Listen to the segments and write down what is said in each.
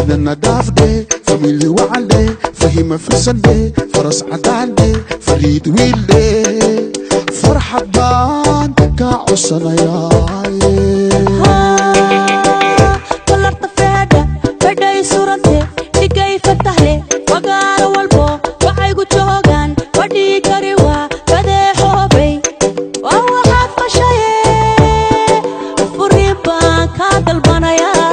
Fidana dhaafdhe, famili wacandhe, fahima firsandhe, faras cadaandhe, fariid wiildhe, farxad baan kaa codsanayaaye. Balarta feedha fedhay surante dhigay fatahle fagaaro walbo waxaygu joogaan fadhii kari waa fadeexoobay waa waxaad fashaye furiin baan kaa dalbanayaa.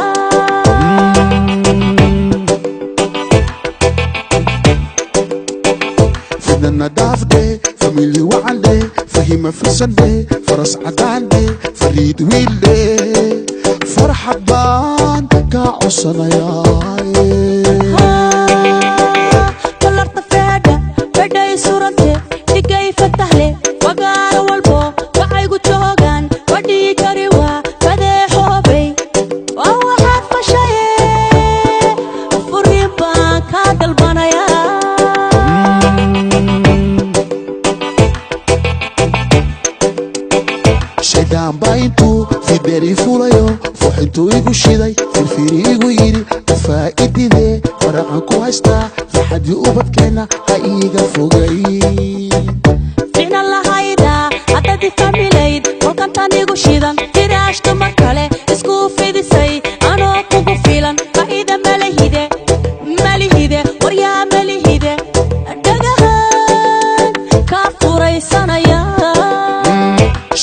Fidana dhaafdhe, famili wacandhe, fahima firsandhe, faras cadaandhe, fariid wiildhe, farxad baan kaa codsanayaaye. Balarta feedha fedhay surante dhigay fatahle fagaaro walbo waxaygu joogaan fadhii kari waa fadeexoobay waa waxaad fashaye furiin baan kaa dalbanayaa. Shaydaan baa intuu fideeri fulayo fuuxintuu igu shiday firfiri igu yidhi afaa'ididee faraqan ku haystaa farxadii ubadkeenna ha iiga fogay. Ficna lahayda haddaad ifahmilayd kolkantan igu shidan firaash dumar kale isku fidisay anoo kugu filan faa'iida malihide malihide waryaa malihide dhagahan kaa furaysanaya.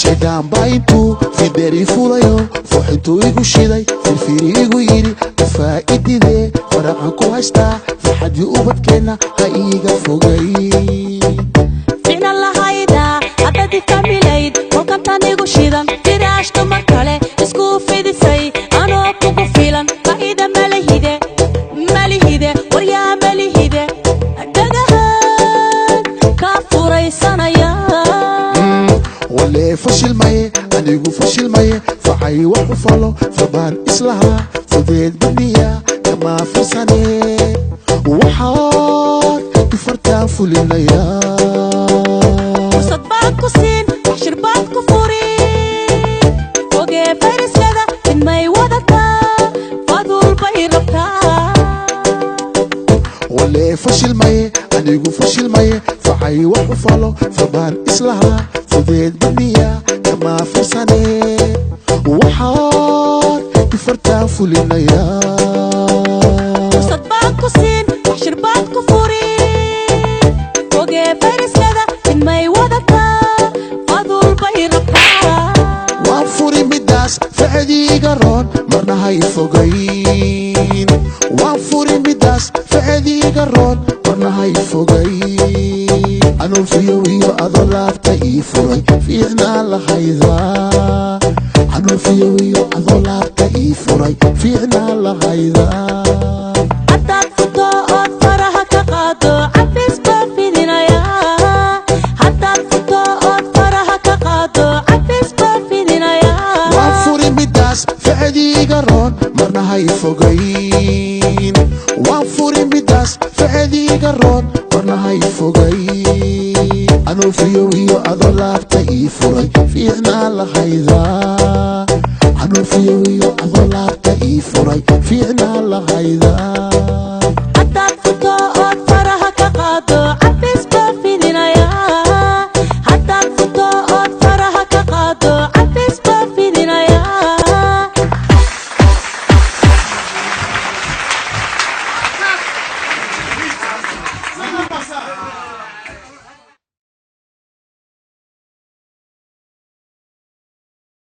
Shaydaan baa intuu fideeri fulayo fuuxintuu igu shiday firfiri igu yidhi afaa'ididee faraqan ku haystaa farxadii ubadkeenna ha iiga fogay. Ficna lahayda haddaad ifahmilayd kolkantan igu shidan firaash dumar kale isku fidisay anoo kugu filan faa'iida malihide malihide waryaa malihide dhagahan kaa furaysanaya. Walee fashilmaye, anigu fashilmaye, facay wax u falo fabaan islahaa fudeed badniya kamaa firsane waxaad ifartaan fulinayaa. Fursad baan ku siin, xashir baad ku furi fogee fayrasyada fidmay wadataa faduul bay rabtaa. Walee fashilmaye, anigu fashilmaye, facay wax u falo fabaan islahaa fudeed badniya kamaa firsane waxaad ifartaan fulinayaa. Fursad baan ku siin, xashir baad ku furi fogee fayrasyada fidmay wadataa faduul bay rabtaa. Waan furi midaas ficdiiga roon marna hay fogayn, waan furi midaas ficdiiga roon marna hay fogayn, anuu fiyow iyo adoo laabta ii furay fiicnaa lahaydaa, anuu fiyow iyo adoo laabta ii furay fiicnaa lahaydaa. Haddaad futo ood faraha ka qaado cafis baan fidinayaa, haddaad futo ood faraha ka qaado cafis baan fidinayaa. Waan furi midaas ficdiiga roon marna hay fogayn, waan furi midaas ficdiiga roon marna hay fogayn, anuu fiyow iyo adoo laabta ii furay fiicnaa lahaydaa, anuu fiyow iyo adoo laabta ii furay fiicnaa lahaydaa.